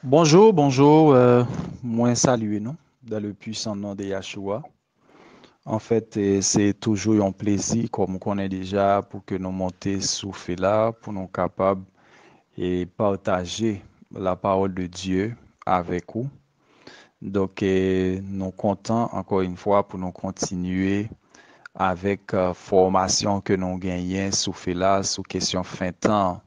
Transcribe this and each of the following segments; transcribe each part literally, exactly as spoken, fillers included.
Bonjou, bonjou, euh, mwen salye nou dans le puissant nom de Yahshua. Anfèt, eh, se toujou yon plezi, kòm ou konnen deja, pou ke nou monte sou fè la, pou nou kapab eh, pataje la parole de Dieu avèk ou. Donk, eh, nou kontan ankò yon fwa pou nou kontinye avèk eh, fòmasyon ke nou genyen sou fè la, sou kesyon fen tan.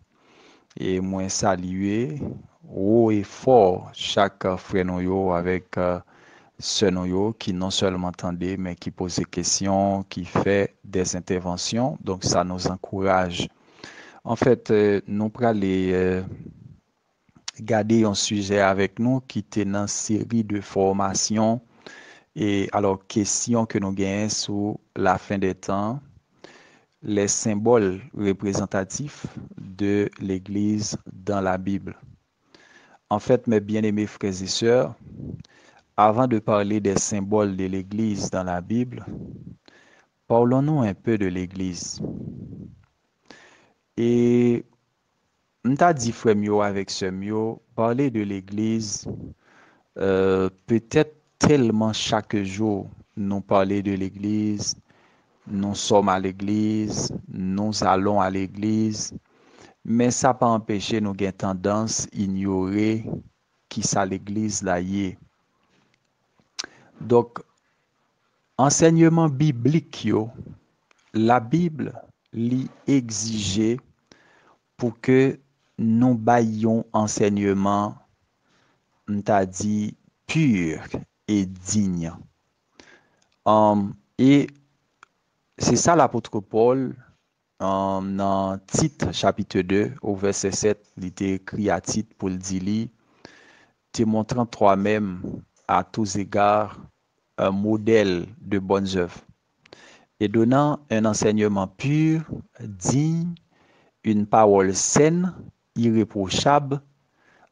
E mwen salye wo e fò chak frè nou yo avèk eh, sè nou yo ki non sèlman tande, men ki poze kesyon, ki fè des entèvansyon. Donk, sa nou ankouraj. Anfèt, eh, nou prale eh, gade yon sijè avèk nou ki te nan seri de fòmasyon. E alò, kesyon ke nou genyen sou la fin des temps, les symboles représentatifs de l'Église dans la Bible. En fait, mes bien-aimés frères et sœurs, avant de parler des symboles de l'Église dans la Bible, parlons-nous un peu de l'Église. E m ta di frè m yo avèk sè m yo, parler de l'église, euh, peut-être tellement chaque jour nous parler de l'église, nous sommes à l'église, nous allons à l'église, men sa pa anpeche nou gen tandans inyore kisa legliz la ye. Donk, ansèyman biblik yo, Labib li egzije pou ke nou bay yon ansèyman, m ta di, pur e digne. Um, e se sa lapot Pòl, um, nan Tit, chapit de, o vèsè sèt, li te ekri a Tit pou l di li, te montrant toi-même à tous égards un modèle de bonnes œuvres, et donnant un enseignement pur, digne, une parole saine, irréprochable,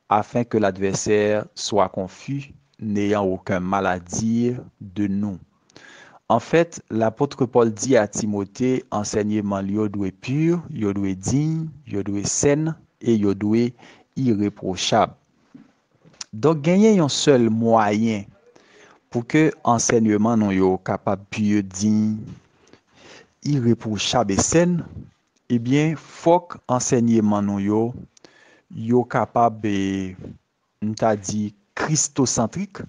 afin que l'adversaire soit confus, n'ayant aucun mal à dire de nous. Anfèt, lapot Pòl di a Timote, ansèyman l yo dwe pur, yo dwe digne, yo dwe sèn e yo dwe irepwochab. Donk, genyen yon sèl mwayen pou ke ansèyman nou yo kapab pur, digne, irepwochab e sèn, ebyen, fòk ansèyman nou yo, yo kapab, e, m ta di, kristosantrik,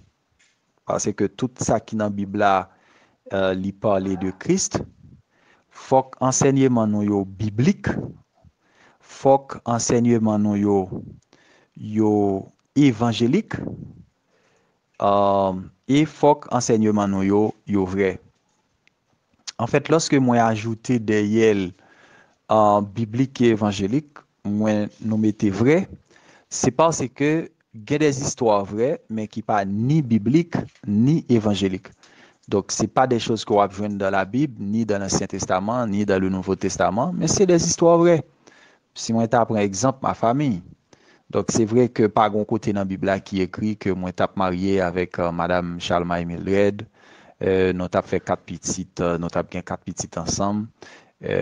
paske tout sa ki nan Bib la, e, li pale de Kris. Fòk ansèyman nou yo biblik. Fòk ansèyman nou yo, yo evanjelik. E, e fòk ansèyman nou yo, yo vrè. Anfèt, lòske mwen ajoute dèyè l, e, biblik e evanjelik, mwen nou mete vrè, se paske gen de zistwa vrè, men ki pa ni biblik, ni evanjelik. Donk, se pa de choz ke w ap jwenn dan Labib, ni dan Ansyen Testaman, ni dan le Nouvo Testaman, men se de zistwa vrè. Si mwen ta pran egzanp, ma famille. Donk, se vre ke pa gon kote nan Bib la ki ekri ke mwen t ap marye avèk, e, madam Charlemagne Mildred, e, nou t ap fè kat pitit, e, nou t ap gen kat pitit ansanm, e,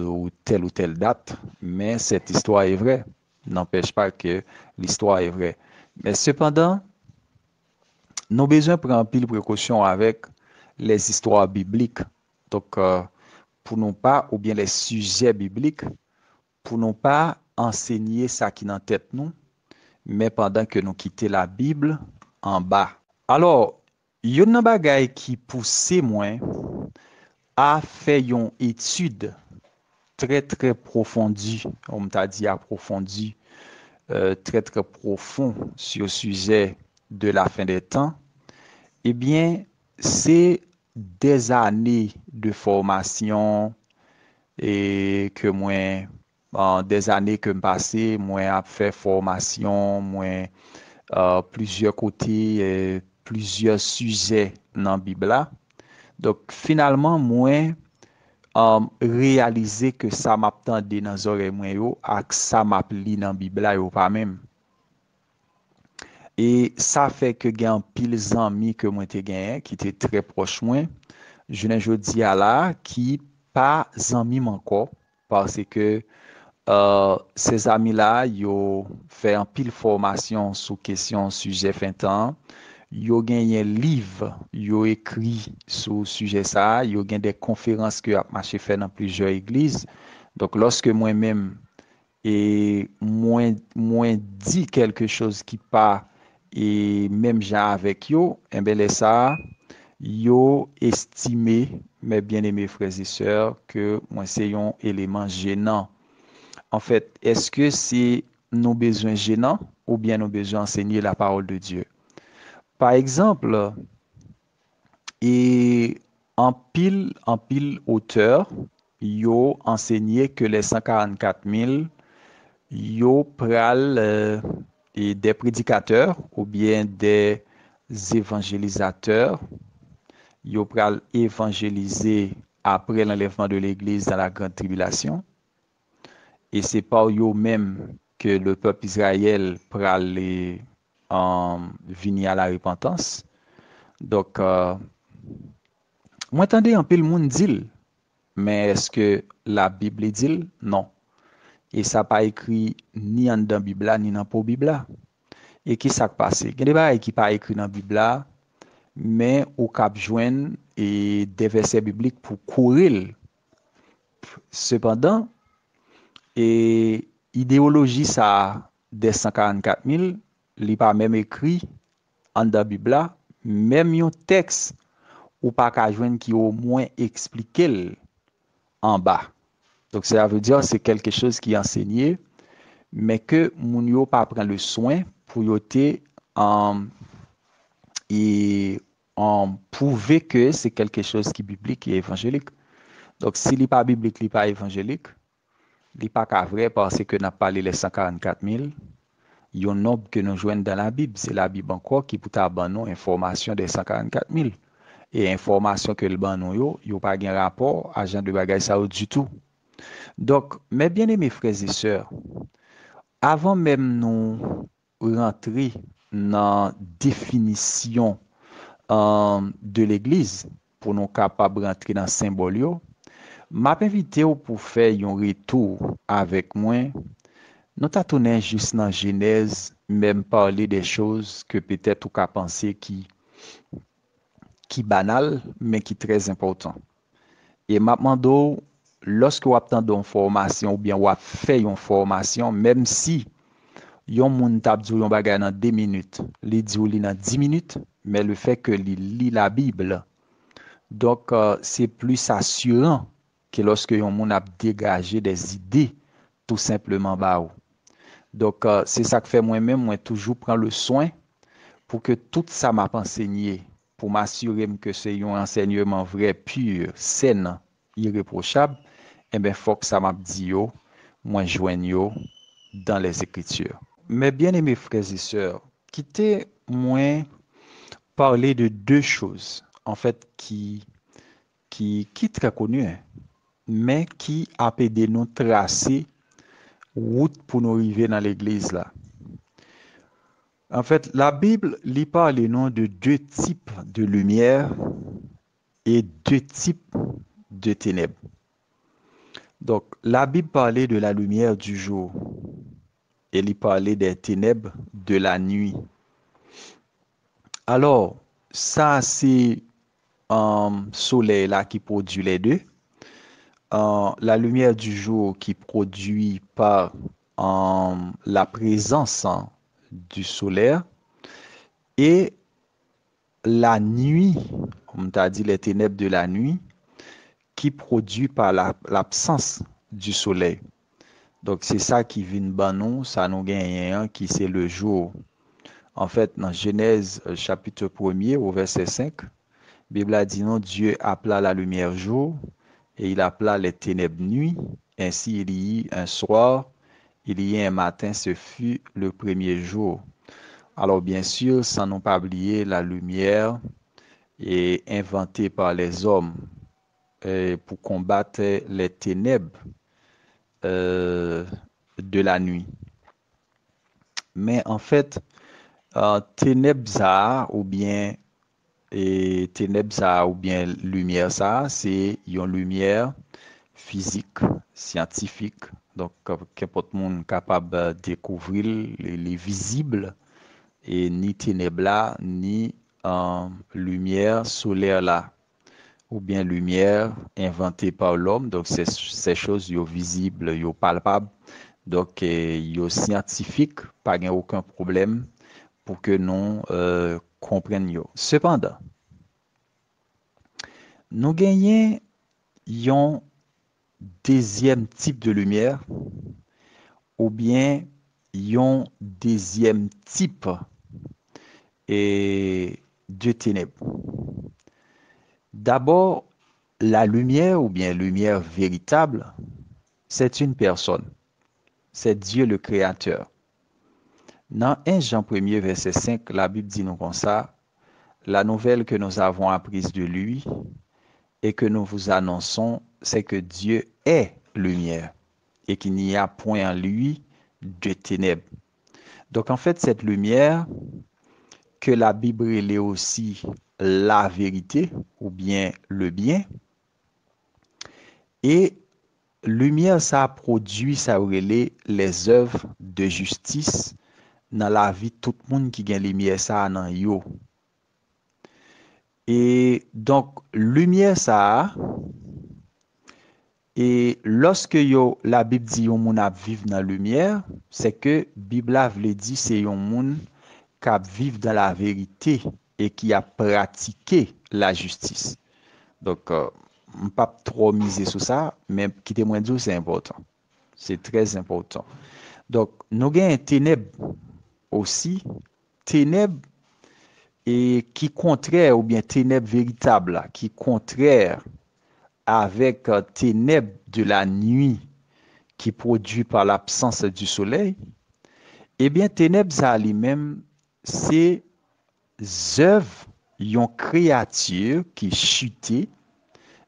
ou tèl ou tèl dat, men cette histoire est vraie. N'empêche pas que l'histoire est vraie. Men sepandan, nou bezwen pran anpil prekosyon avèk les histoires bibliques. Donk, e, pou nou pa, oubyen les sujets bibliques, pou nou pa ansenye sa ki nan tèt nou, men pandan ke nou kite Labib anba. Alò, youn nan bagay ki pouse mwen a fè yon etid trè, trè pwofondi, ou m ta di apwofondi, e, trè, trè pwofon sur sujet de la fin des temps, ebyen, se dèzane de fòmasyon e ke mwen, e, dèzane ke m pase, mwen ap fè fòmasyon, mwen, e, plizyè kote, e, plizyè sijè nan Bib la. Donk, finalman, mwen, e, reyalize ke sa m ap tande nan zòrèy mwen yo ak sa m ap li nan Bib la, yo pa menm. E sa fè ke gen anpil zanmi ke mwen te genyen, ki te trè pwòch mwen, jounen jodi a la, ki pa zanmi m ankò, paske, Uh, sezami la, yo fè anpil fòmasyon sou kesyon sijè fen tan an. Yo genyen liv yo ekri sou sijè sa a. Yo gen de konferans ke y ap mache fè nan plizyè egliz. Donk, lòske mwen menm, e mwen, mwen di kèlke choz ki pa e menm jan avèk yo, enben, lè sa a, yo estime, mes bien-aimés frères et sœurs, ke mwen se yon eleman jenan. Anfèt, èske se nou bezwen jenan oubyen nou bezwen ansenye la parole de Dieu? Pa egzanp, e anpil, anpil otè, yo ansenye ke les cent quarante-quatre mille, yo pral, euh, e des prédicateurs oubyen des évangélisateurs, yo pral evanjelize après l'enlèvement de l'Église dans la grande tribulation. E se pa yo menm ke le pèp Izrayèl pral, e, um, vini a la repantans. Donk, euh, mwen tande anpil moun di l, men èske Labib li di l? Non. E sa pa ekri ni anndan Bib la, ni nan po Bib la. E ki sa k pase? Gen de bagay ki pa ekri nan Bib la, men ou kab jwenn, e, de vèsè biblik pou kore l. Sepandan, e, ideyoloji sa a de san karannkat mil, li pa menm ekri anndan Bib la, menm yon tèks ou pa ka jwenn ki omwen eksplike l anba. Donk, cela veut dire, se kèlke choz ki ansenye, men ke moun yo pa pran le swen pou yo te, um, e, um, pwouve ke se kèlke choz ki biblik e evanjelik. Donk, si li pa biblik, li pa evanjelik, li pa ka vrè, paske n ap pale les cent quarante-quatre mille, yon nonb ke nou jwenn dan Labib. Se Labib ankò ki pou ta ban nou enfòmasyon de san karannkat mil. E enfòmasyon ke l ban nou yo, yo pa gen rapò a jan de bagay sa yo ditou. Donk, mes bien-aimés frères et sœurs, avan menm nou rantre nan definisyon, um, de legliz, pou nou kapab rantre nan senbòl yo, m ap envite w pou fè yon retou avèk mwen. Nou ta tounen jis nan Jenèz, men m pale de choz ke petèt ou ka panse ki, ki banal, men ki trè enpòtan. E m ap mande w, lòske w ap tande yon fòmasyon oubyen w ap fè yon fòmasyon, menm si yon moun t ap di w yon bagay nan de minit, li di w li nan dis minit, men le fè ke li li Labib, donk, euh, se plis asiran ke lòske yon moun ap degaje de zide tou senpleman ba ou. Donk, euh, se sa k fè mwen menm, mwen toujou pran le swen pou ke tout sa m ap ansenye, pou m asire m ke se yon ansèyman vrè, pi, sèn, irepwochab, enben, fòk sa m ap di yo, mwen jwenn yo dans les Écritures. Mes bien-aimés frères et sœurs, kite mwen pale de de choz, anfèt, ki, ki, ki trè koni, men ki ap ede nou trase wout pou nou rive nan legliz la. Anfèt, Labib, li pale nou de de tip de limyè e de tip de tenèb. Donk, Labib pale de la lumière du jour e li pale des ténèbres de la nuit. Alò, sa se, um, solèy la ki pwodui les deux. Uh, la lumière du jour qui produit par, um, la présence du soleil et la nuit, m ta di les ténèbres de la nuit, qui produit par la, l'absence du soleil. Donk, se sa ki vin ban nou, sa nou genyen an, ki se le jour. Anfèt, nan Jenèz, euh, chapit premye, o vèsè senk, Bib la di nou, Dieu appela la lumière jour, et il appela les ténèbres nuit. Ainsi, il y eut un soir, il y eut un matin, ce fut le premier jour. Alò, byen si, san nou pa bliye, la lumière est inventée par les hommes, euh, pour combattre les ténèbres, euh, de la nuit. Men anfèt, euh, tenèb sa a, oubyen, e tenèb sa a, oubyen limyè sa a, se yon limyè fizik, syantifik, Donk, kenpòt moun kapab, euh, dekouvri l, li, li vizib, e ni tenèb la, ni, euh, limyè solè la, oubyen limyè envante pa lòm. Donk, se, se choz yo vizib, yo palpab. Donk, eh, yo syantifik, pa gen okenn pwoblèm pou ke nou, euh, konprann yo. Sepandan, nou genyen yon dezyèm tip de limyè, oubyen yon dezyèm tip, eh, de tenèb. D'abord, la lumière oubyen limyè veritab, c'est une personne. C'est Dieu le Créateur. Nan en Jan premye, vèsè senk, Labib di nou konsa, la nouvelle que nous avons apprise de lui et que nous vous annonçons, c'est que Dieu est lumière et qu'il n'y a point en lui de ténèbres. Donc, en fait, cette lumière que la Bible rele aussi la vérité oubyen le bien, e limyè sa a pwodui sa yo rele les œuvres de justice nan lavi tout moun ki gen limyè sa a nan yo. E donk, limyè sa a, e lòske yo, Labib di yon moun ap viv nan limyè, se ke Bib la vle di se yon moun k ap viv dans la vérité e ki ap pratike lajistis. Donk, euh, m p ap twò mize sou sa, men kite mwen di w, se enpòtan. Se trè enpòtan. Donk, nou genyen tenèb osi, tenèb e ki kontrè, oubyen tenèb veritab la, ki kontrè avèk, euh, tenèb de la nuit ki pwodui pa labsans di solèy, ebyen, tenèb sa a li menm, se zèv yon kreyati ki chite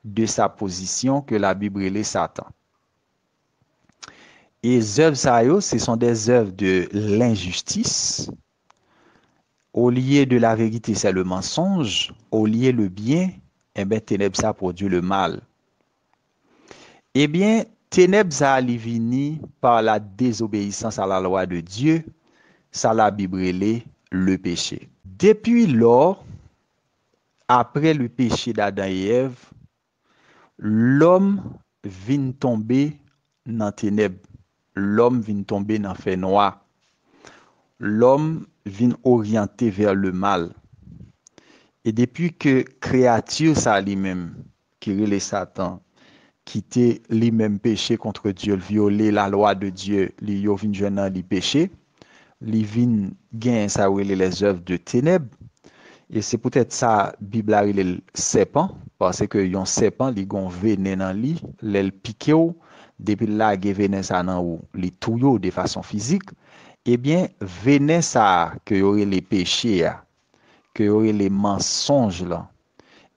de sa pozisyon ke Labib rele Satan. E zèv sa yo, ce sont des œuvres de l'injustice, au lieu de la vérité, c'est le mensonge, au lieu le bien, enben, tenèb sa pwodui le mal. Ebyen, tenèb sa a, li vini par la désobéissance à la loi de Dieu, sa Labib rele le péché. Depuis lors, après le péché d'Adam et Èv, lòm vin tonbe nan tenèb. Lòm vin tonbe nan fènwa. Lòm vin oryante vers le mal. E depi ke kreyati sa li menm, ki rele Satan, ki te li menm peche contre Dieu, l vyole la loi de Dieu, li, yo vin jwenn nan li peche, li vin gen sa yo rele les œuvres de ténèbres. E se poutèt sa Bib la rele l sèpan, paske yon sèpan, li gon venen nan li, lè l pike w, depi l lage venen sa nan ou, li touye w de fason fizik. Ebyen, venen sa a ke yo rele peche a, ke yo rele mansonj lan,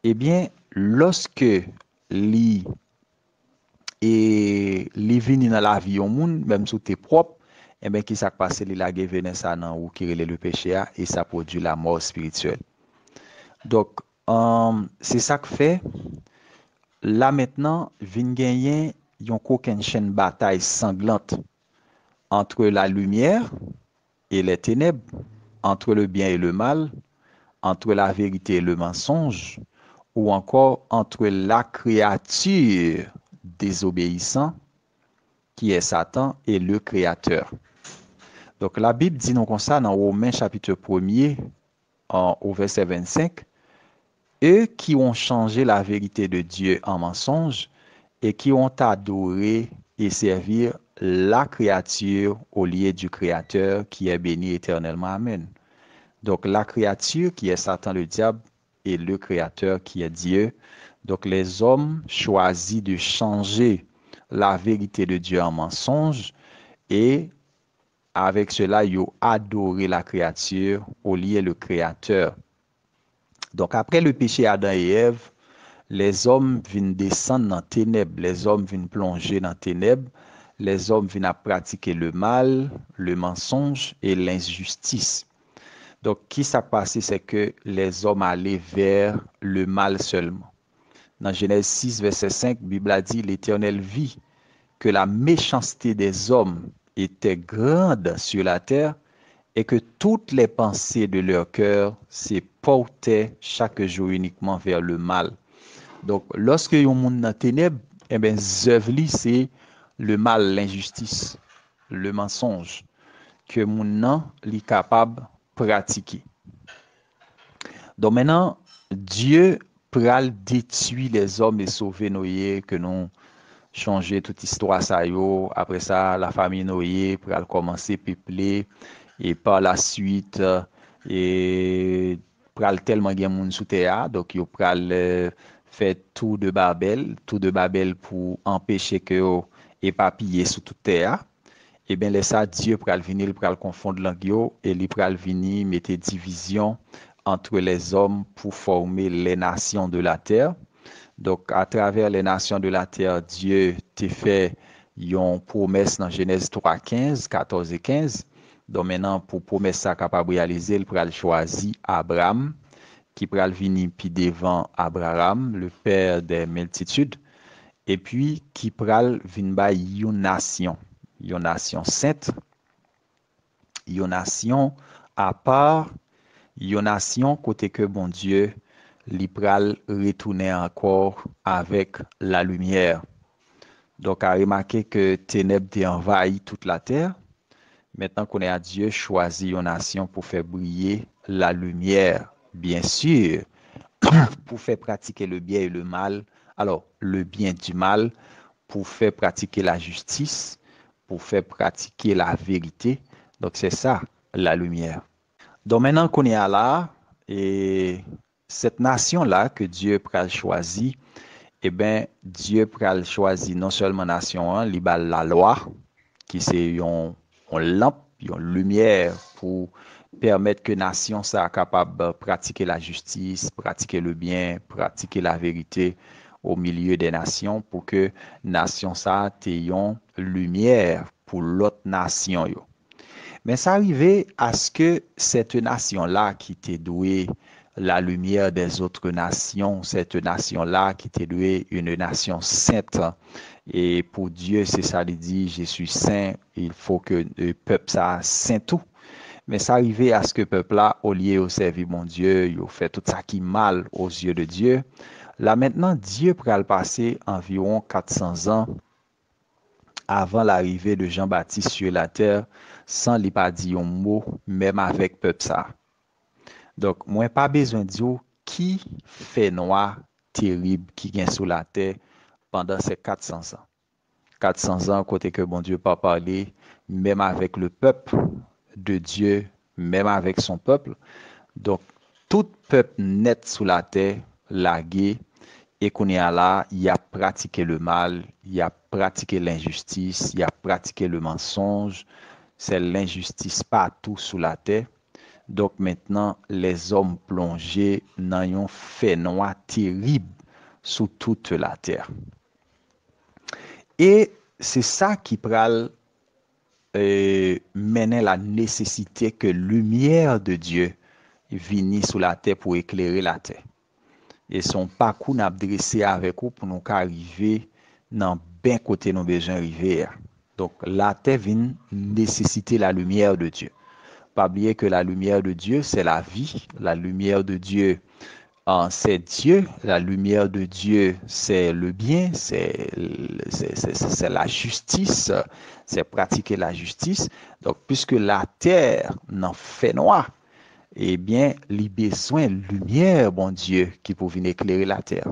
ebyen, lòske li, e li vini nan lavi yon moun, menm si w te pwòp, enben, ki sa k pase? Li lage venen sa nan ou ki rele le péché a, e sa pwodui lamò espirityèl. Donk, um, se sa k fè, la mentnan, vin genyen yon kokennchenn batay sanglant entre la lumière et les ténèbres, entre le bien et le mal, entre la vérité et le mensonge, ou encore entre la créature désobéissant, qui est Satan, et le Créateur. Donk, Labib di nou konsa nan Women chapit premye, an, o vèsè vennsenk, eux qui ont changé la vérité de Dieu en mensonge et qui ont adoré et servi la créature au lieu du Créateur qui est béni éternellement. Amen. Donc, la créature qui est Satan le diable et le Créateur qui est Dieu. Donc, les hommes choisissent de changer la vérité de Dieu en mensonge et avec cela, ils ont adoré la créature au lieu le Créateur. Donc, après le péché Adam et Ève, lèzòm vin desann nan tenèb, lèzòm vin plonje nan tenèb, lèzòm vin ap pratike le mal, le mensonge et l'injustice. Donk, ki sa k pase? Se ke lèzòm ale vè le mal sèlman. Nan Jenèz sis, vèsè senk, Bib la di, Letènèl vi que la méchanceté des hommes était grande sur la terre, et que toutes les pensées de leur cœur se portaient chaque jour uniquement vers le mal. Donk, lòske yon moun nan tenèb, e ben, zèv li se le mal, lenjistis, le mansonj, ke moun nan li kapab pratike. Donk, mentnan, Dye pral detwi lèzòm e sove Noye, ke nou chonje tout istwa sa yo. Apre sa, lafanmi Noye pral kòmanse peple, e pa la swit, e pral tèlman gen moun sou tè a, donk yo pral, eh, fè tou de Babèl, tou de Babèl pou anpeche ke yo epapiye sou tout tè a. Ebyen, lè sa, Dye pral vini, li pral konfonn lang yo, e li pral vini mete divizyon entre les hommes pour former les nations de la terre. Donk, atravè les nations de la terre, Dye te fè yon pwomès nan Jenèz twa kenz, katòz e kenz. Donk, mentnan, pou pwomès sa kapab reyalize, li pral chwazi Abram, ki pral vini pi devan Abraham, le père des multitudes, epi ki pral vin bay yon nasyon, yon nasyon sent, yon nasyon apa, yon nasyon kote ke Bondye li pral retounen ankò avèk lalimyè. Donk, a remake ke tenèb te anvayi tout latè. Mentnan, kounye a, Dye chwazi yon nasyon pou fè briye lalimyè, byen si, pou fè pratike le byen e le mal, alò, le byen di mal, pou fè pratike lajistis, pou fè pratike laverite. Donk, se sa, lalimyè. Donk, mentnan, kounye a la, e, sèt nasyon la ke Dye pral chwazi, e ben, Dye pral chwazi non sèlman nasyon an, li ba l lalwa, ki se yon, yon lanp, yon limyè pou pèmèt ke nasyon sa a kapab pratike lajistis, pratike le byen, pratike laverite o milye dè nasyon, pou ke nasyon sa a te yon limyè pou lòt nasyon yo. Men sa rive aske sèt nasyon la ki te dwe la lumière des autres nations, cette nation-là qui te dwe une nation sainte. E pou Dye, se sa li di, je suis saint, il faut que, euh, pèp sa a sen tou. Men sa rive aske pèp la, olye yo sèvi Bondye, yo fè tout sa ki mal aux yeux de Dieu. La mentnan, Dye pral pase anviwon kat san zan avan larive de Jean-Baptiste sur la terre, san li pa di yon mo, menm avèk pèp sa. Donk, mwen pa bezwen di w ki fènwa terib ki gen sou latè pandan se kat san zan. Kat san zan kote ke Bondye pa pale, menm avèk le pèp de Dye, menm avèk son pèp. Donk, tout pèp nèt sou latè lage, e kounye a la, y ap pratike le mal, y ap pratike lenjistis, y ap pratike le mansonj. Se lenjistis patou sou latè. Donk, mentnan, lèzòm plonje nan yon fènwa terib sou tout latè. E se sa ki pral, e, mennen la nesesite ke limyè de Dye vini sou latè pou eklere latè. E se yon pakou n ap drese avèk ou pou nou ka rive nan ben kote nou bezwen rive a. Donk, latè vin nesesite la lumière de Dieu. Pa bliye ke la lumière de Dieu, c'est la vie. La lumière de Dieu, euh, c'est Dieu. La lumière de Dieu, c'est le bien, c'est, c'est, c'est, c'est, c'est la justice, c'est pratiquer la justice. Donk, piske latè nan fènwa, ebyen, li bezwen limyè Bondye ki pou vin eklere latè.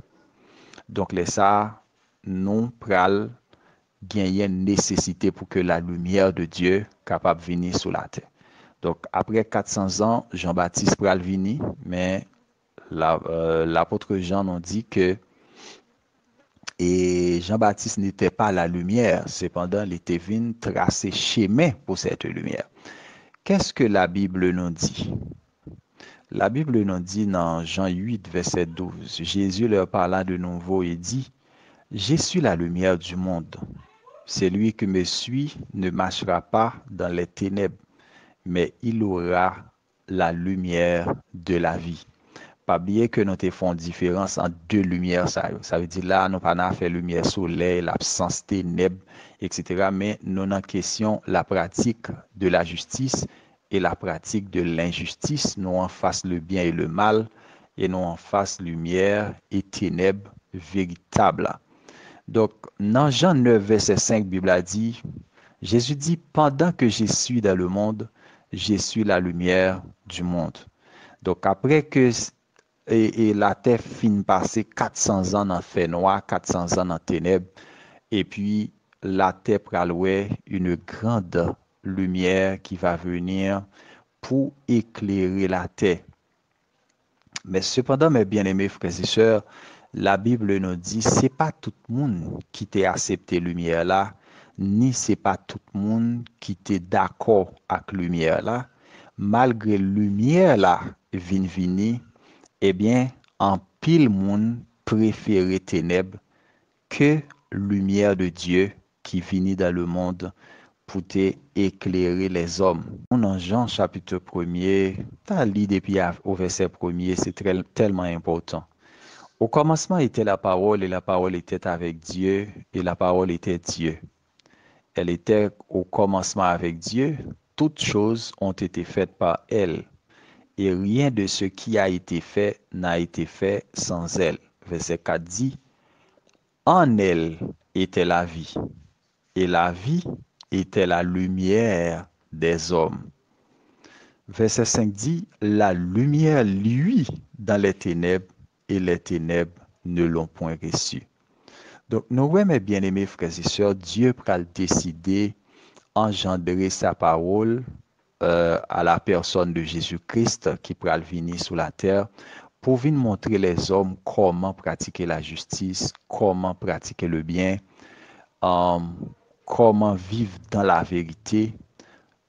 Donk, lè sa a, nou pral genyen nesesite pou ke la lumière de Dieu kapab vini sou latè. Donk, apre kat san zan, Jan Batis pral vini, men la, euh, lapot Jan nou di ke, e Jan Batis n'était pas la lumière, sepandan, li te vin trase chemen pou cette lumière. Qu'est-ce que la Bible nous dit? La Bible nous dit nan Jan uit, vèsè douz, Jésus leur parla de nouveau et dit, je suis la lumière du monde. Celui qui me suit ne marchera pas dans les ténèbres, mais il aura la lumière de la vie. Pa bliye ke nou te fè yon diferans ant de limyè sa yo. Sa vle di la, nou pa nan afè limyè solèy, labsans tenèb, et cetera, men nou nan kesyon la pratique de la justice et la pratique de l'injustice. Nou anfas le bien et le mal, e nou anfas limyè e tenèb veritab la. Donk, nan Jan nèf, vèsè senk, Bib la di, Jésus dit, Pendant que je suis dans le monde, je suis la lumière du monde. Donk, apre ke e, e latè fin pase kat san zan nan fènwa, kat san zan nan tenèb, epi latè pral wè une grande lumière qui va venir pour éclairer la terre. Men sepandan, mes bien-aimés frères et sœurs, la Bible nous dit, se pa tout moun ki te aksepte limyè la, ni se pa tout moun ki te dakò ak limyè la, malgre limyè la vin vini, ebyen, anpil moun prefere tenèb ke limyè de Dye ki vini dans le monde pou te éclairer les hommes. Nou nan Jan chapit premye, ta li depi a, o vèsè premye, se trè, tèlman enpòtan. Au commencement était la parole, et la parole était avec Dieu, et la parole était Dieu. Elle était au commencement avec Dieu, toutes choses ont été faites par elle, et rien de ce qui a été fait n'a été fait sans elle. Vèsè kat di, En elle était la vie, et la vie était la lumière des hommes. Vèsè senk di, La lumière luit dans les ténèbres, et les ténèbres ne l'ont point reçue. Donk, nou wè, mes bien-aimés frères et sœurs, Dye pral deside anjandre sa pawòl, euh, à la personne de Jésus-Christ ki pral vini sou latè pou vin montre lèzòm kòman pratike lajistis, kòman pratike le bien, euh, kòman viv dans la vérité,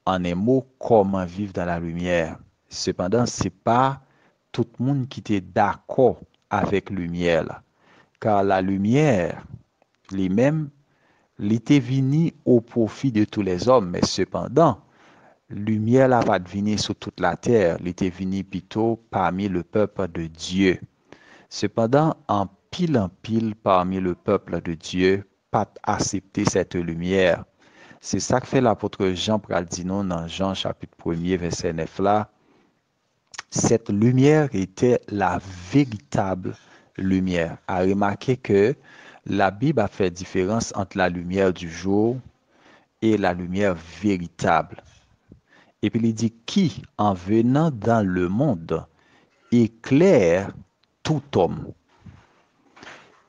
en un mot, kòman viv dans la lumière. Sepandan, se pa tout moun ki te dakò avèk limyè la. Car la lumière, li menm, li te vini au profit de tous les hommes, men sepandan, limyè la pa t vini sou tout latè, li te vini pito parmi le peuple de Dieu. Sepandan, anpil, anpil parmi le peuple de Dieu pa t aksepte cette lumière. Se sa k fè lapot Jan pral di nou nan Jan chapit premye, vèsè nèf la, Cette lumière était la véritable lumière. A remake ke Labib ap fè diferans ant la lumière du jour et la lumière véritable. Epi li di, Qui, en venant dans le monde, éclaire tout homme.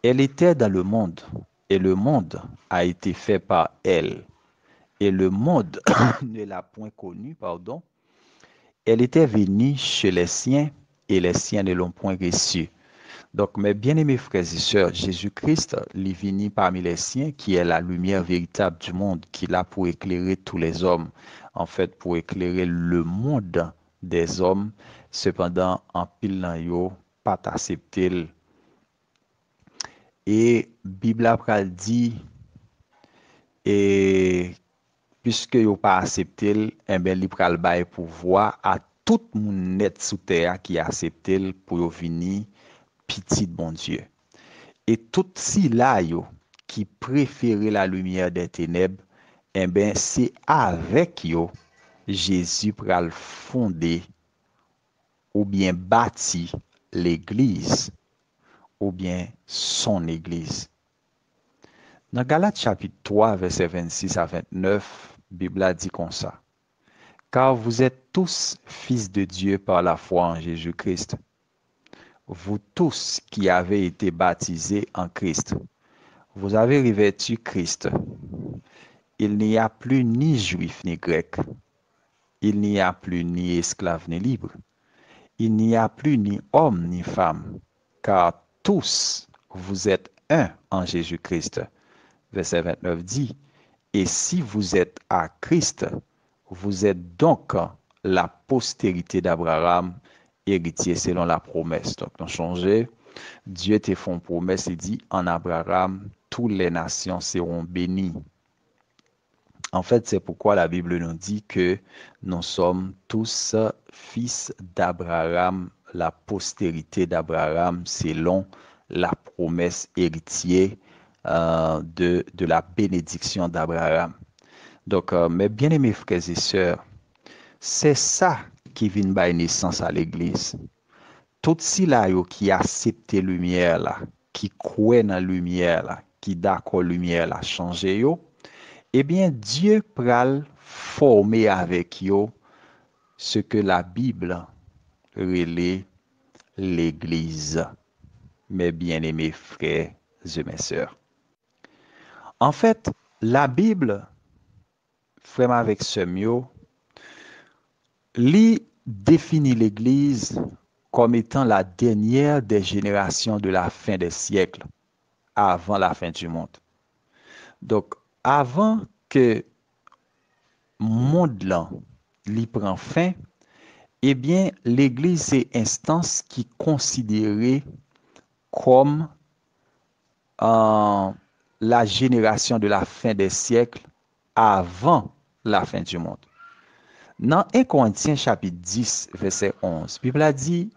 Elle était dans le monde, et le monde a été fait par elle, et le monde ne l'a point connue, pardon. Elle était venue chez les siens, et les siens ne l'ont point reçue. Donk, mes bien-aimés frères et sœurs, Jezi Kris, li vini parmi les siens, qui est la lumière véritable du monde, qui la pou éclairer tous les hommes, en fait, pou éclairer le monde des hommes. Sepandan, anpil nan yo pa t aksepte l. E Bib la pral di, e piske yo pa aksepte l, enben, li pral bay pouvwa a tout moun nèt sou tè a ki aksepte l pou yo vini pitit Bondye. E tout sila yo ki prefere la lumière des ténèbres, enben, se avèk yo Jezi pral fonde oubyen bati legliz, oubyen son egliz. Nan Galat chapit twa, vèsè vennsis a ventnèf, Bib la di konsa, Car vous êtes tous fils de Dieu par la foi en Jésus-Christ. Vous tous qui avez été baptisés en Christ, vous avez revêtu Christ. Il n'y a plus ni juif ni grec. Il n'y a plus ni esclave ni libre. Il n'y a plus ni homme ni femme, car tous vous êtes un en Jésus-Christ. Vèsè ventnèf di, Et si vous êtes à Christ, vous êtes donc la postérité d'Abraham, héritier selon la promesse. Donk, nou sonje, Dye te fè yon pwomès, li di, En Abraham, toutes les nations seront bénies. En fait, c'est pourquoi la Bible nous dit que nous sommes tous fils d'Abraham, la postérité d'Abraham selon la promesse, héritier euh, de, de la bénédiction d'Abraham. Donk, euh, mes bien-aimés frères et sœurs, se sa ki vin bay nesans a legliz. Tout sila yo ki aksepte limyè la, ki kwè nan limyè la, ki dakò limyè la chanje yo, ebyen, Dye pral fòme avèk yo ce que la Bible rele legliz. Mes bien-aimés frères et mes sœurs. Anfèt, Labib, frè m avèk sè m yo, li defini legliz comme étant la dernière des générations de la fin des siècles, avant la fin du monde. Donk, avan ke mond lan li pran fen, ebyen, legliz se enstans ki konsidere kòm euh, la génération de la fin des siècles avant la fin du monde. Nan en Korentyen chapit dis, vèsè onz, Bib la di,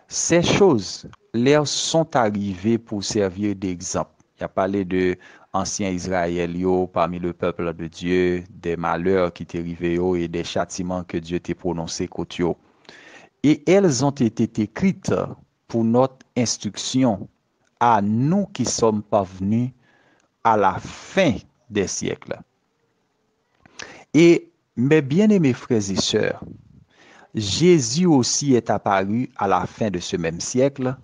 ces choses leur sont arrivées pour servir d'exemple. Y a pale de ansyen Izrayèl yo, parmi le peuple de Dieu, des malheurs ki te rive yo e des châtiments que Dieu te prononse kont yo. Et elles ont été écrites pour notre instruction, à nous qui sommes parvenus à la fin des siècles. Et, mes bien-aimés frères et sœurs, Jésus aussi est apparu à la fin de ce même siècle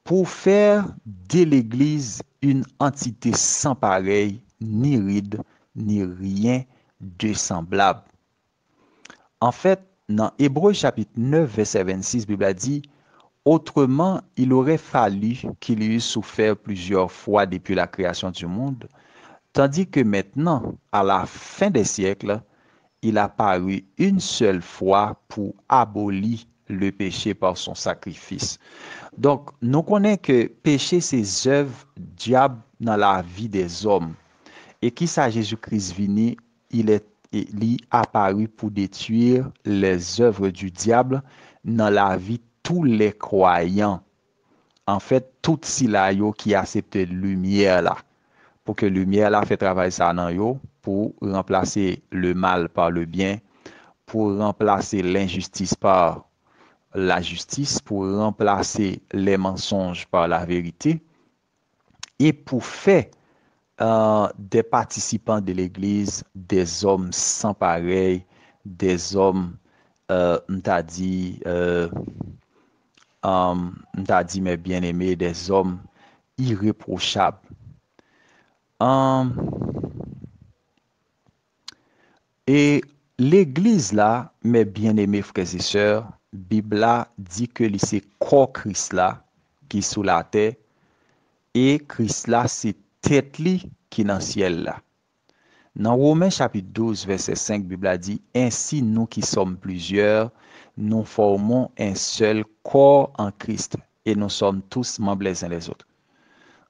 pour faire de l'Église une entité sans pareil, ni ride, ni rien de semblable. Anfèt, nan Ebre chapit nèf, vèsè vennsis, Bib la di, autrement, il aurait fallu qu'il eût souffert plusieurs fois depuis la création du monde, tandis que maintenant, à la fin des siècles, il a paru une seule fois pour abolir le péché par son sacrifice. Donk, nou konnen ke peche se zèv dyab nan lavi dèzòm. E kisa Jezi Kris vini, il est, li apari pou detwi lèzèv di dyab nan lavi tou lè kwayan. Anfèt, tout sila yo ki aksepte limyè la, pou ke limyè la fè travay sa nan yo, pou ranplase le mal par le bien, pou ranplase lenjistis pa lajistis, pou ranplase les mensonges par la vérité, e pou fè euh, des participants de l'Église, des hommes sans pareil, des hommes, euh, m ta di, euh, euh, m ta di, mes bien-aimés, des hommes irréprochables. Euh, e legliz la, mes bien-aimés frères et sœurs, Bib la di ke li se kò Kris la ki sou latè, e Kris la se tèt li ki nan syèl la. Nan Women chapit douz, vèsè senk, Bib la di, ainsi, nous qui sommes plusieurs, nous formons un seul corps en Christ, et nous sommes tous membres les uns les autres.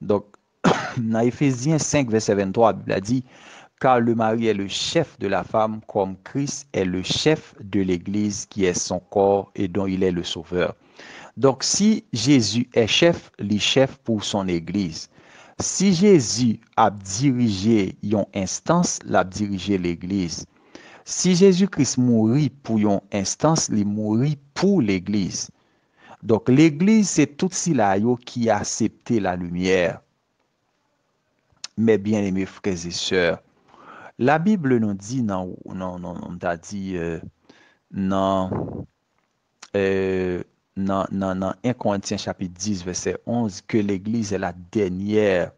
Donk, nan Efezyen senk, vèsè venntwa, Bib la di, car le mari est le chef de la femme, comme Christ est le chef de l'Église, qui est son corps et dont il est le sauveur. Donk, si Jezi è chèf, li chèf pou son legliz. Si Jezi ap dirije yon enstans, l ap dirije legliz. Si Jezi Kris mouri pou yon enstans, li mouri pou legliz. Donk, legliz se tout sila yo ki aksepte lalimyè. Mes bien-aimés frères et sœurs, la Bible nous dit nan, nan, nan, nan, ta di, euh, nan, euh, nan, nan, nan en Korentyen chapit dis, vèsè onz, ke legliz est la dernière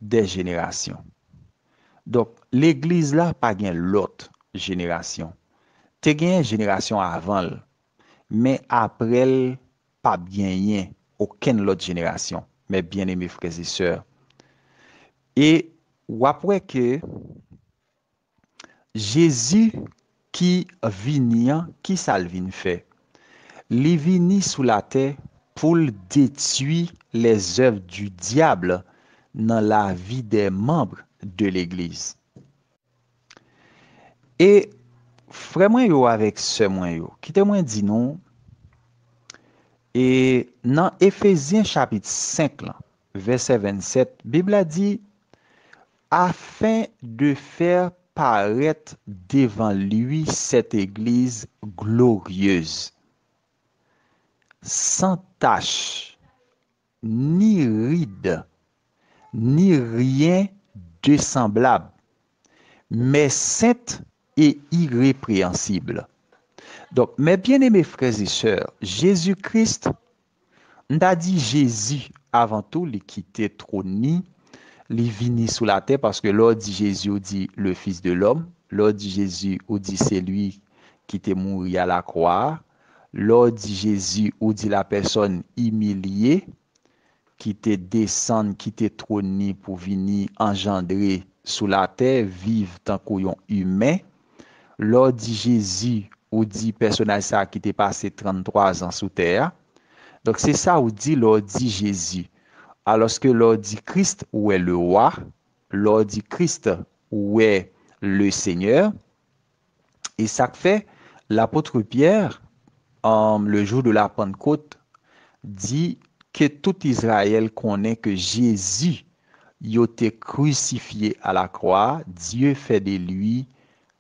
des générations. Donk, legliz la pa gen lòt jenerasyon. Te gen jenerasyon avan l, men apre l, p ap genyen okenn lòt jenerasyon, mes bien-aimés frères et sœurs. E w ap wè ke Jezi ki vini an, ki sa l vin fè? Li vini sou latè pou l detwi lèzèv di dyab nan lavi dè manm de legliz. E frè mwen yo avèk sè mwen yo, kite mwen di nou, E nan Efezyen chapit senk lan, vèsè vennsèt, Bib la di, afin de faire paraître devant lui cette église glorieuse, sans tache, ni ride, ni rien de semblable, mais sainte et irrépréhensible. Donk, mes bien-aimés frères et sœurs, Jezi Kris, m ta di Jezi, avan tou, li kite twòn ni, li vini sou latè, paske lè w di Jezi, ou di le Fils de l'homme, lè w di Jezi, ou di se li ki te mouri a lakwa a, lè w di Jezi, ou di la personne humiliée, ki te desann, kite twòn ni pou vini anjandre sou latè, viv tankou yon imen. Lè w di Jezi, ou di pèsonaj sa a ki te pase tranntwa zan sou tè a. Donk, se sa ou di lè w di Jezi. Alòske lè w di Kris, ou wè le wa. Lè w di Kris, ou wè le Senyè. E sa k fè, lapot Pyè, um, le jour de la Pentecôte, di ke tout Izrayèl konnen ke Jezi yo te krisifye a lakwa, Dieu fait de lui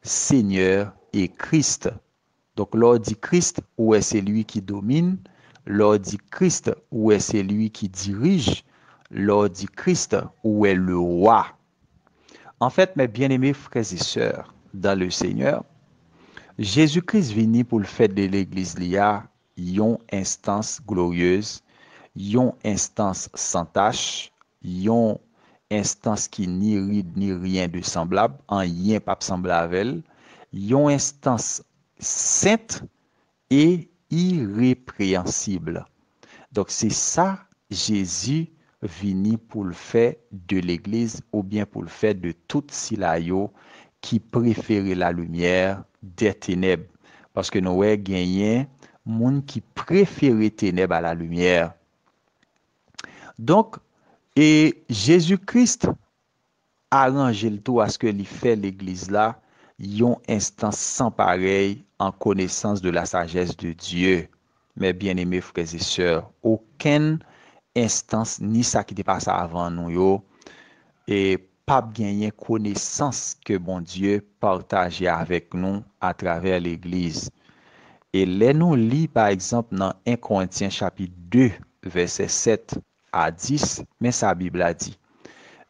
Seigneur et Christ. Donk, lè w di Kris, ou wè se li ki domine. Lè w di Kris, ou wè se li ki dirije. Lè w di Kris, ou wè le wa. En fait, mes bien-aimés frères et sœurs dans le Seigneur, Jezi Kris vini pou l fè de legliz li a yon enstans glorieuse, yon enstans san tach, yon enstans ki ni rid ni rien de semblable, anyen p ap sanble avè l, yon enstans sent e irepreyensib. Donk, se sa Jezi vini pou l fè de legliz oubyen pou l fè de tout sila yo ki prefere lalimyè dè tenèb. Paske nou wè genyen moun ki prefere tenèb a lalimyè. Donk, e Jezi Kris aranje l tou aske li fè legliz la yon enstans san parèy an konesans de la sajès de Dye. Mes bien-aimés frères et sœurs, okenn enstans, ni sa ki te pase avan nou yo, e p ap genyen konesans ke Bondye pataje avèk nou atravè legliz. E lè nou li, pa egzanp, nan en Korentyen chapit de, vèsè sèt a dis, men sa Bib la di,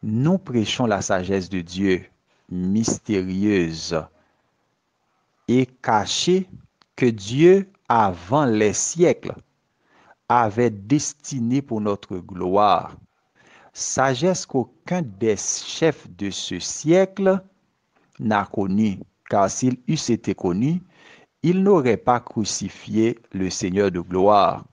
nous prêchons la sagesse de Dieu, mystérieuse et cachée, que Dieu, avant les siècles, avait destinée pour notre gloire. Sagesse qu'aucun des chefs de ce siècle n'a connue, car s'il eût été connu, il n'aurait pas crucifié le Seigneur de gloire.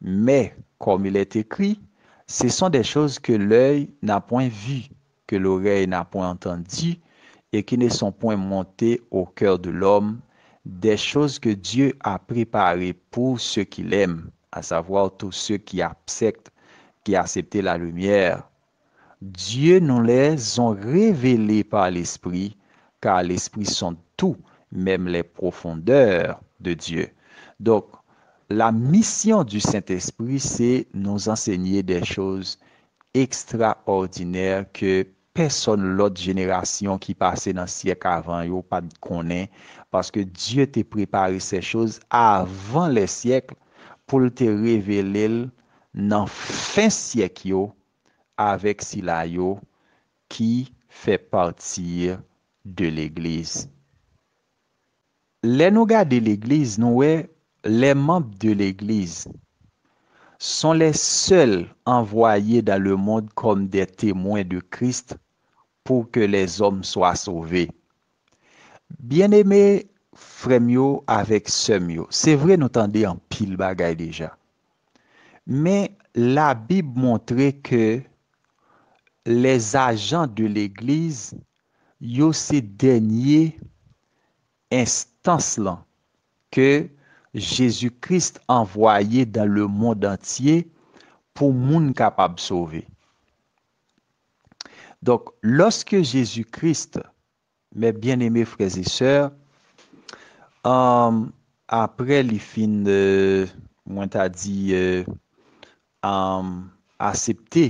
Mais, comme il est écrit, ce sont des choses que l'œil n'a point vues, que l'oreille n'a point entendues, et qui ne sont point montées au cœur de l'homme, des choses que Dieu a préparées pour ceux qu'il aime, à savoir tous ceux qui acceptent, qui acceptent la lumière. Dieu nous les ont révélées par l'Esprit, car l'Esprit sonde tout, même les profondeurs de Dieu. Donc, la mission du Saint-Esprit, c'est nous enseigner des choses extraordinaires que pèsonn lòt jenerasyon ki pase nan syèk avan yo pa t konnen, paske Dye te prepare ces choses avant les siècles pou l te revele l nan fen syèk yo avèk sila yo ki fè pati de legliz. Lè nou gade legliz, nou wè les membres de l'église sont les seuls envoyés dans le monde comme des témoins de Christ pour que les hommes soient sauvés. Byeneme frè m yo avèk sè m yo, se vre nou tande anpil bagay deja. Men Labib montre ke les agents de l'église, yo se dènye enstans lan ke Jezi Kris anvwaye dans le monde entier pou moun kapab sove. Donk, lòske Jezi Kris, mes bien-aimés frères et sœurs, um, apre li fin, euh, mwen ta di, euh, um, asepte.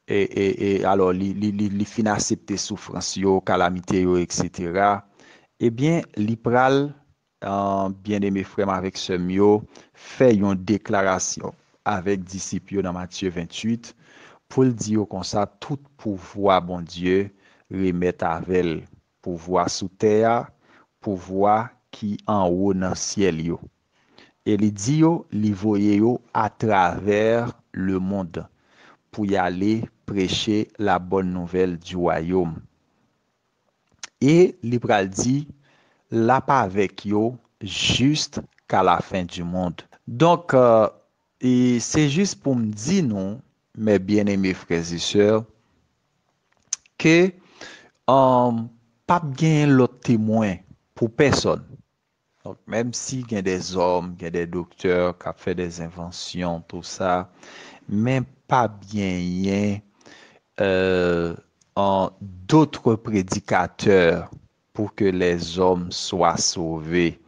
E, e, e, alò, li, li, li, li fin asepte soufrans yo, kalamite yo, etsetera. Ebyen, li pral, uh, byeneme frè m avèk sè m yo, fè yon deklarasyon avèk disip yo nan Matye venntuit, pou l di yo konsa, tout pouvwa Bondye remèt avè l, pouvwa sou tè a, pouvwa ki anwo nan syèl yo. E li di yo, li voye yo atravè lemonn pou y ale preche la bonne nouvelle du royaume. E li pral di, l ap avèk yo jiska la fen di mond. Donk, euh, e se jis pou m di nou, mes bien-aimés frères et sœurs, ke, um, p ap gen lòt temwen pou pèsòn. Donk, menm si gen de zòm, gen de doktè k ap fè de envansyon, tou sa, men p ap genyen, euh, an, d'autres prédicateurs pour que les hommes soient sauvés.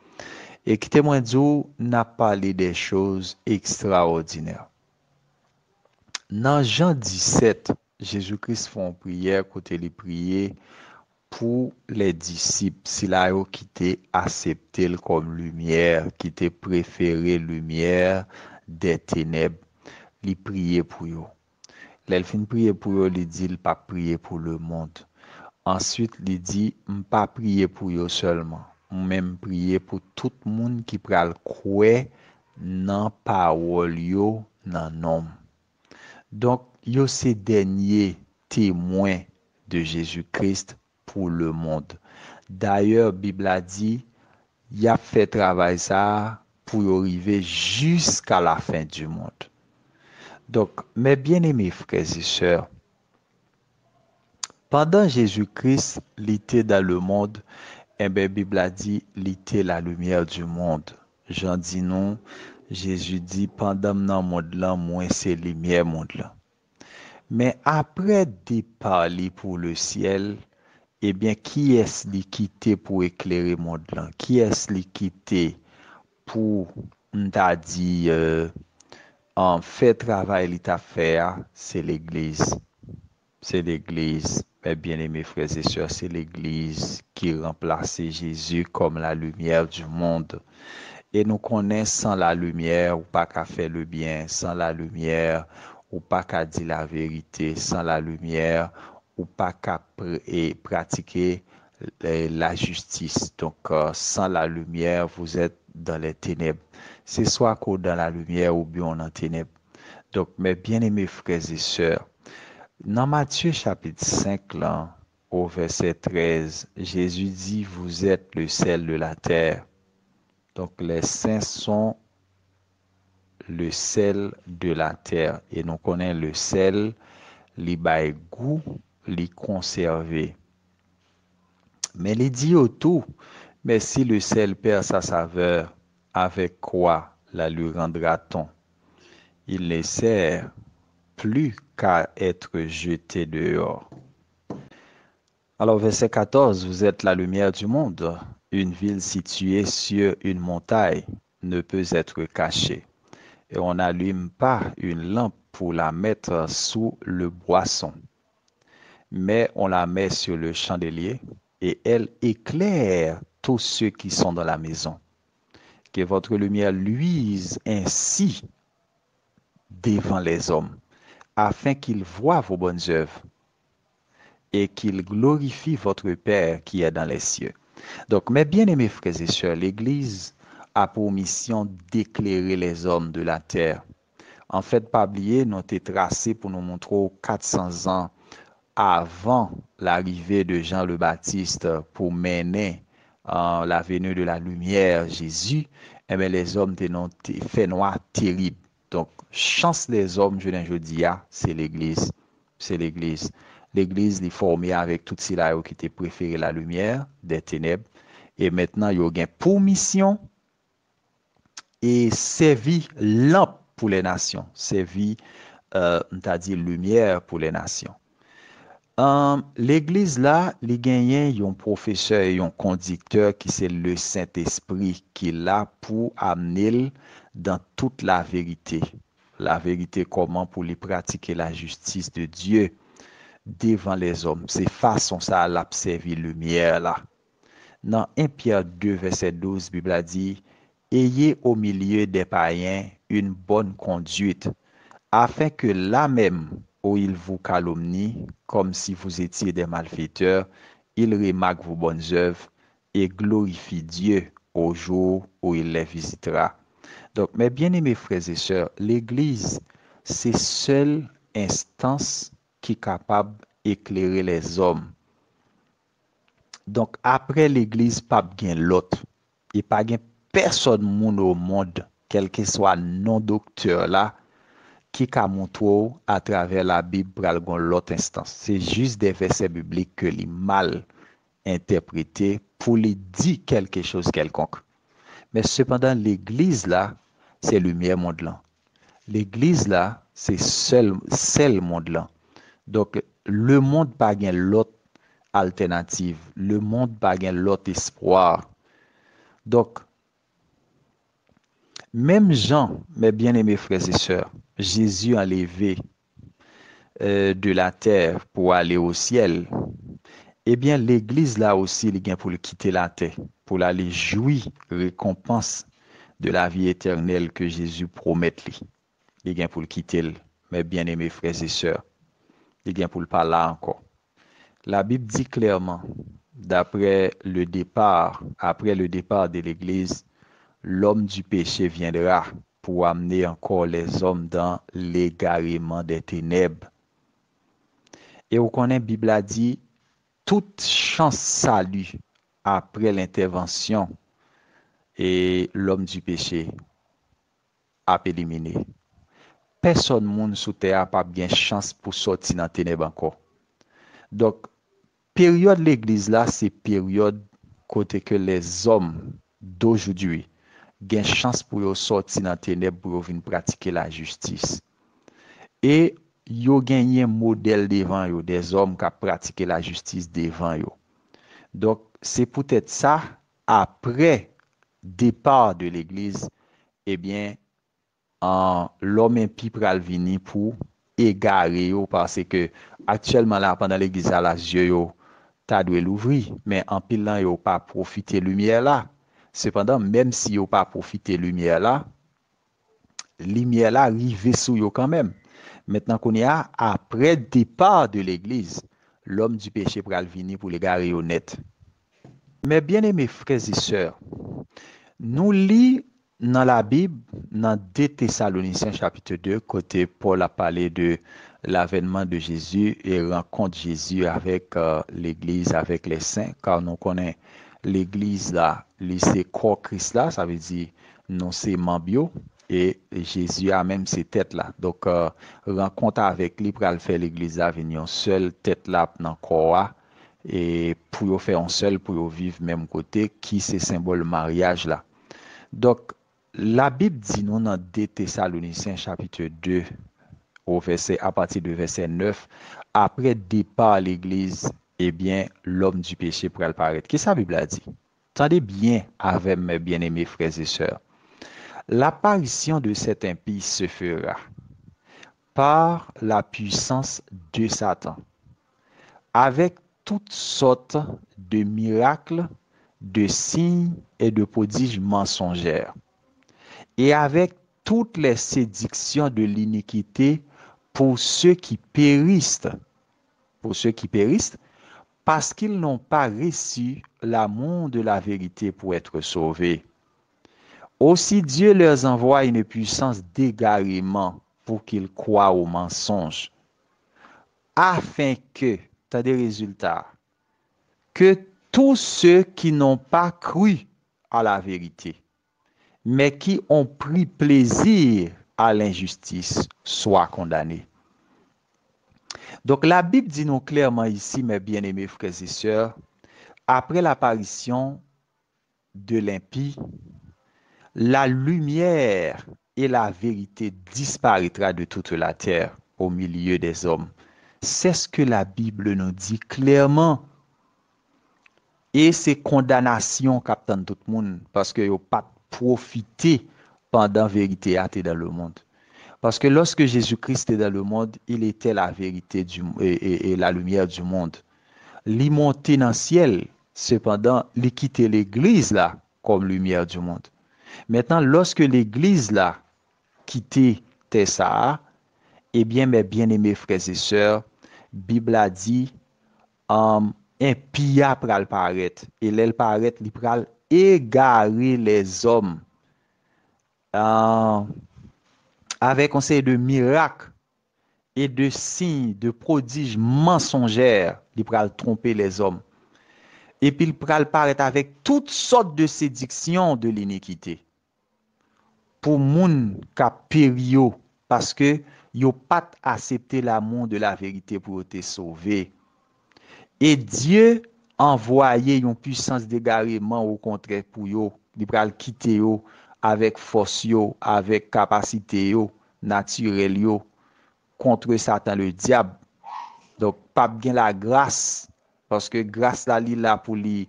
E kite mwen di w, n ap pale de choz ekstraòdinè. Nan Jan disèt, Jezi Kris fè yon priyè kote li priye pou lè disip, sila yo ki te asepte l kòm limyè, ki te prefere limyè dè tenèb. Li priye pou yo. Lè l fin priye pou yo, li di l p ap priye pou lemonn. Answit, li di, m pa priye pou yo sèlman, men m priye pou tout moun ki pral kwè nan pawòl yo nan non m. Donk, yo se dènye temwen de Jezi Kris pou lemonn. Dayè, Bib la di, y ap fè travay sa a pou yo rive jiska la fen di mond. Donk, mes bien-aimés frères et sœurs, pandan Jezi Kris, li te dan lemonn, enben, Bib la di, li te la limyè di mond. Jan di nou, Jezi di, pandan m nan mond lan, mwen se limyè mond lan. Men aprè depa li pou lesyèl, ebyen, kiyès li kite pou eklere mond lan? Kiyès li kite pou, m ta di, euh, an, fè travay li t ap fè a? Se legliz. Se legliz. Mes bien-aimés frères et sœurs, se legliz ki ranplase Jezi kòm la lumière du monde. E nou konnen, san la limyè, ou pa ka fè le byen. San la limyè, ou pa ka di la verite. San la limyè, ou pa ka pr-, e pratike, e, la jistis. Donk, euh, sans la lumière, vous êtes dans les ténèbres. Se swa ke w dan la limyè oubyen w nan tenèb. Donk, mes bien-aimés frères et sœurs, nan Matye chapit senk lan, o vèsè trèz, Jezi di, vous êtes le sel de la terre. Donk, les saints sont le sel de la terre. E nou konnen le sel, li bay gou, li konsève. Men li di yo tou, mais si le sel perd sa saveur, avec quoi la lui rendra-t-on? Il ne sert plus qu'à être jeté dehors. Alors, verset quatorze, vous êtes la lumière du monde. Une ville située sur une montagne ne peut être cachée. Et on n'allume pas une lampe pour la mettre sous le boisson, mais on la met sur le chandelier, et elle éclaire tous ceux qui sont dans la maison. Que votre lumière luise ainsi devant les hommes, afin qu'ils voient vos bonnes œuvres et qu'ils glorifient votre Père qui est dans les cieux. Donk, mes bien-aimés frères et sœurs, legliz a pou misyon deklere lèzòm de la tè. Anfèt, pa bliye, nou te trase pou nou montre w kat san zan avan larive de Jan le Batiste pou mennen, euh, la venue de la lumière, Jésus, enben, lèzòm te nan, te fè nwa terib. Donk, chans lèzòm jounen jodi a, se legliz. Se legliz. Legliz, li fòme avèk tout sila yo ki te prefere la lumière des ténèbres. E mentnan, yo gen pou misyon e sèvi lanp pou lè nasyon. Sèvi, euh, m ta di, limyè pou lè nasyon. Ahn, legliz la, li genyen yon pwofesè e yon kondiktè ki se le Sentespri ki la pou amne l dan tout laverite. Laverite kòman pou li pratike lajistis de Dye devan lèzòm. Se fason sa a l ap sèvi limyè la. Nan en Pyè de vèsè douz, Bib la di, Ayez au milieu des païens une bonne conduite, afin que là même où ils vous calomnient, comme si vous étiez des malfaiteurs, ils remarquent vos bonnes œuvres et glorifient Dieu au jour où il les visitera. Donk, mes bien-aimés frères et sœurs, legliz se sèl enstans ki kapab eklere lèzòm. Donk, apre legliz, p ap gen lòt. E pa gen pèsòn moun o mond, kèlkeswa non doktè la, ki ka montre w atravè Labib pral gon lòt enstans. Se jis de vèsè biblik ke li mal entèprete pou li di kèlke choz kèlkonk. Men sepandan, legliz la, se limyè mond lan. Legliz la, se sèl, sèl mond lan. Donk, lemonn pa gen lòt altènativ. Lemonn pa gen lòt espwa. Donk, menm jan, mes bien-aimés frères et sœurs, Jezi anleve euh, de la terre pour aller au ciel, ebyen, legliz la osi, li gen pou l kite latè, pou l ale jwi rekonpans de la vie éternelle ke Jezi pwomèt li. Li gen pou l kite l, mes bien-aimés frères et sœurs. Li gen pou l pa la ankò. Labib di klèman, d'après le départ, après le départ de l'Église, l'homme du péché viendra pour amener encore les hommes dans l'égarement des ténèbres. E ou konnen, Bib la di, tout chans sali apre lentèvansyon e lòm di peche ap elimine. Pèsòn moun sou tè a p ap gen chans pou sòti nan tenèb ankò. Donk, peryòd legliz la se peryòd kote ke lèzòm dojoudwi gen chans pou yo sòti nan tenèb pou yo vin pratike lajistis. E yo genyen modèl devan yo, dèzòm k ap pratike lajistis devan yo. Donk, se poutèt sa, apre depa de legliz, ebyen, an, lòm enpi pral vini pou egare yo, paske aktyèlman la, pandan legliz la la, zye yo ta dwe louvri, men anpil nan yo pa pwofite limyè la. Sepandan, menm si yo pa pwofite limyè la, limyè la rive sou yo kanmenm. Mentnan, kounye a, apre depa de legliz, lòm di peche pral vini pou l egare yo nèt. Mes bien-aimés frères et sœurs, nou li nan Labib, nan de Tesalonisyen chapit de, kote Pòl ap pale de l'avènement de Jésus e rankont Jezi avèk, euh, legliz, avèk les saints, kar nou konnen legliz la, li se kò Kris la, sa vle di nou se manm yo, e Jezi a menm se tèt la. Donk, euh, rankont avèk li pral fè legliz la vin yon sèl, tèt la nan kò a, e pou yo fè yon sèl, pou yo viv menm kote, ki se senbòl maryaj la. Donk, Labib di nou nan de Tesalonisyen chapit de, o vèsè, apati de vèsè nèf, apre depa legliz, ebyen, lòm di peche pral parèt. Kisa Bib la di? Tande byen avè m, mes bien-aimés frères et sœurs. L'apparition de cet impie se fera par la puissance de Satan, avec toutes sortes de miracles, de signes et de prodiges mensongers, et avec toutes les séductions de l'iniquité pour ceux qui périssent, pour ceux qui périssent, parce qu'ils n'ont pas reçu l'amour de la vérité pour être sauvés. Aussi Dieu leur envoie une puissance d'égarement pour qu'ils croient au mensonge, afin que, tande rezilta, que tous ceux qui n'ont pas cru à la vérité, mais qui ont pris plaisir à l'injustice soient condamnés. Donk, Labib di nou klèman isi, mes bien-aimés frères et sœurs, après l'apparition de l'impie, la lumière et la vérité disparaîtra de toute la terre au milieu des hommes. C'est ce que la Bible nous dit clairement. E se kondanasyon k ap tann tout moun, paske yo pa t pwofite pandan verite a te dans le monde. Parce que lorsque Jésus-Christ était dans le monde, il était la vérité du, et, et, et la lumière du monde. Li monte nan syèl, sepandan, li kite legliz la kòm limyè du monde. Mentnan, lòske legliz la kite tè sa a, ebyen, mes bien-aimés frères et sœurs, Bib la di, um, enpi a pral parèt. E lè l parèt, li pral egare lèzòm. Uh, avec un série de miracles et de signes, de prodiges mensongers, li pral twonpe lèzòm. Epi l pral parèt avèk tout sòt de sédiksyon de linikite pou moun k ap peri yo, paske yo pa t aksepte l'amour de la vérité pou yo te sove. E Dye anvwaye yon pwisans degareman okontrè pou yo. Li pral kite yo avèk fòs yo, avèk kapasite yo, natirèl yo, contre Satan le diable. Donk, p ap gen lagras, paske gras la, li la pou li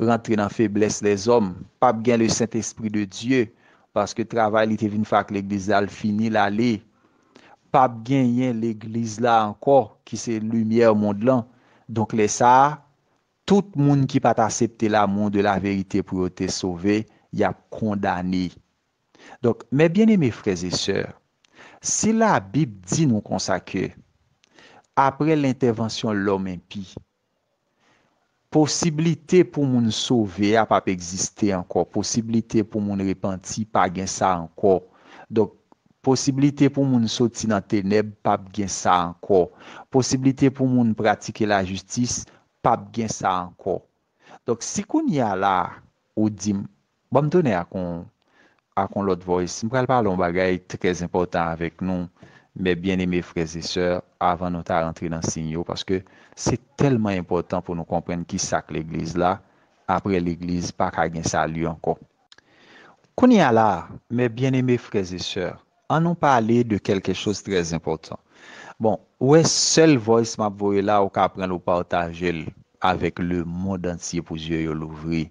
rantre nan feblès lèzòm. P ap gen le Saint-Esprit de Dieu, paske travay li te vin fè ak legliz la, l fini, l ale. P ap genyen legliz la ankò, ki se limyè mond lan. Donk, lè sa a, tout moun ki pa t aksepte l'amour de la vérité pou yo te sove, y ap kondane. Donk, mes bien-aimés frères et sœurs, si Labib di nou konsa ke, apre lentèvansyon lòm enpi, posiblite pou moun sove a p ap egziste ankò, posiblite pou moun repanti, pa gen sa ankò. Donk, posiblite pou moun soti nan tenèb, p ap gen sa ankò. Posiblite pou moun pratike lajistis, p ap gen sa ankò. Donk, si kounye a la, ou di m, ban m tounen ak yon, ak yon lòt voice, m pral pale yon bagay trè enpòtan avèk nou, mes bien-aimés frères et sœurs, avan nou ta rantre nan siy yo, paske se tèlman enpòtan pou nou konprann ki sa k legliz la, apre legliz, pa ka gen sali ankò. Kounye a la, mes bien-aimés frères et sœurs, annou pale de quelque chose très important. Bon, ou wè sèl voice m ap voye la, ou ka pran l ou pataje l avèk le monde entier pou zye yo louvri.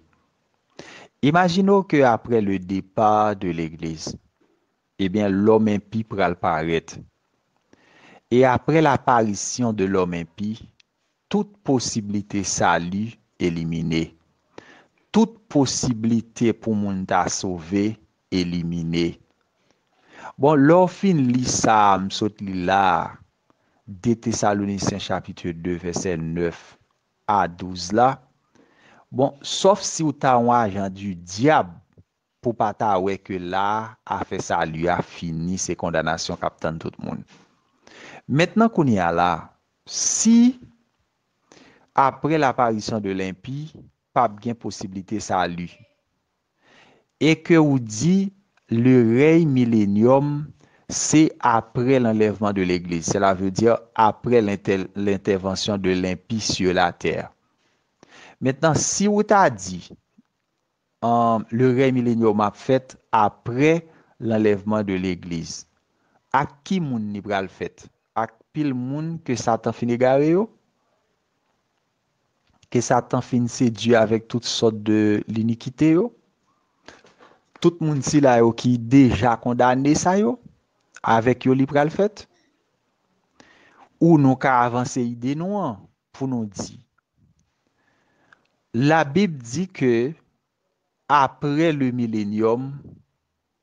Imajine w ke apre le départ de legliz, ebyen, lòm enpi pral parèt. E apre laparisyon de lòm enpi, tout posiblite sali elimine. Tout posiblite pou moun ta sove elimine. Bon, lè w fin li sa a, m sot li la a, de Tesalonisyen chapit de vèsè nèf a douz la, bon, sòf si w ta yon ajan di dyab, pou pa ta wè ke la a, afè sali a fini, se kondanasyon k ap tann tout moun. Mentnan, kounye a la, si apre laparisyon de lenpi, p ap gen posiblite sali, e ke ou di le rèy milenyòm se apre l'enlèvement de l'église, cela veut dire après l'inter- l'intervention de l'impie sur la terre. Mentnan, si ou ta di, um, le rèy milenyòm ap fèt apre l'enlèvement de l'église, ak ki moun li pral fèt? Ak pil moun ke Satan fin egare yo? Ke Satan fin sedui avèk tout sòt de linikite yo? Tout moun sila yo ki deja kondane sa yo, avèk yo li pral fèt? Ou nou ka avanse ide nou an pou nou di, Labib di ke apre le milenyòm,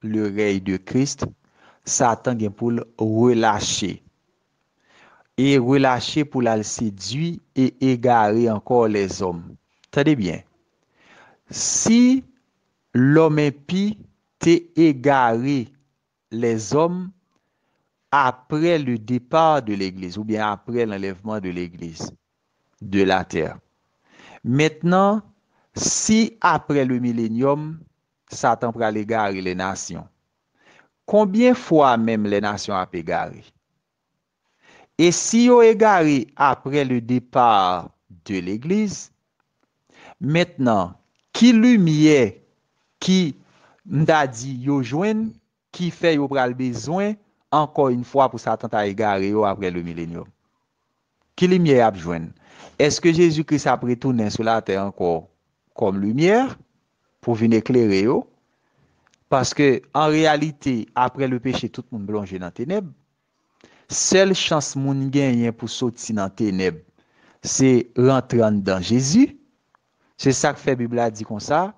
le rèy de Kris, Satan gen pou l relache. E relache pou l al sedui e egare ankò lèzòm. Tande byen. Si lòm enpi te egare lèzòm apre le départ de l'église, oubyen apre l'enlèvement de l'église de la terre. Mentnan, si apre le milenyòm, Satan pral egare lè nasyon, konbyen fwa menm lè nasyon ap egare? E si yo egare apre le départ de l'église, mentnan, ki limyè ki m ta di yo jwenn ki fè yo pral bezwen, ankò yon fwa, pou Satan ta egare yo apre le milenyòm? Ki limyè y ap jwenn? Èske Jezi Kris ap retounen sou latè ankò kòm limyè pou vin eklere yo? Paske, an reyalite, apre le peche, tout moun plonje nan tenèb. Sèl chans moun genyen pou soti nan tenèb, se rantre anndan Jezi. Se sa k fè Bib la di konsa,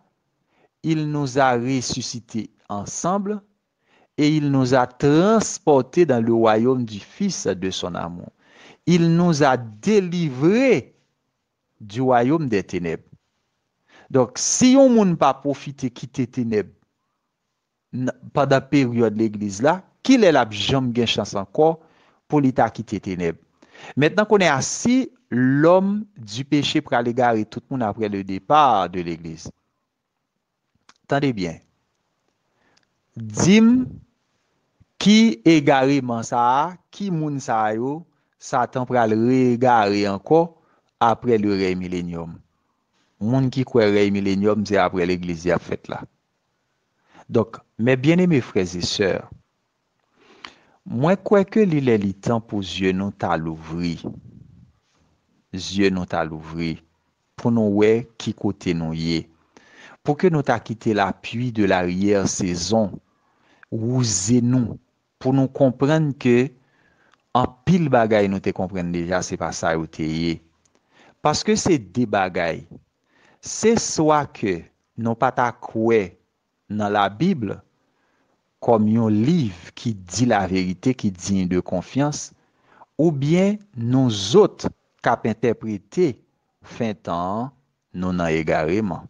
Il nous a ressuscités ensemble et il nous a transportés dans le royaume du Fils de son amour. Il nous a délivrés du royaume des ténèbres. Donk, si yon moun pa pwofite kite tenèb n- pandan peryòd legliz la, kilè l ap janm gen chans ankò pou li ta kite tenèb? Mentnan, kounye a, si lòm di peche pral egare tout moun apre le depar de legliz, tande byen. Di m ki egareman sa a, ki moun sa yo, Satan pral re-egare ankò apre le rèy milenyòm. Moun ki kwè rèy milenyòm, se apre legliz y ap fèt la. Donk, mes bien-aimés frères et sœurs, mwen kwè ke li lè li tan pou zye nou ta louvri. Zye nou ta louvri pou nou wè ki kote nou ye. Pou ke nou ta kite lapui de l'arrière-saison wouze nou, pou nou konprann ke anpil bagay nou te konprann deja, se pa sa yo te ye. Paske se de bagay. Se swa ke nou pa ta kwè nan Labib kòm yon liv ki di laverite, ki diy de konfyans, oubyen nou zòt k ap entèprete fen tan an, nou nan egareman.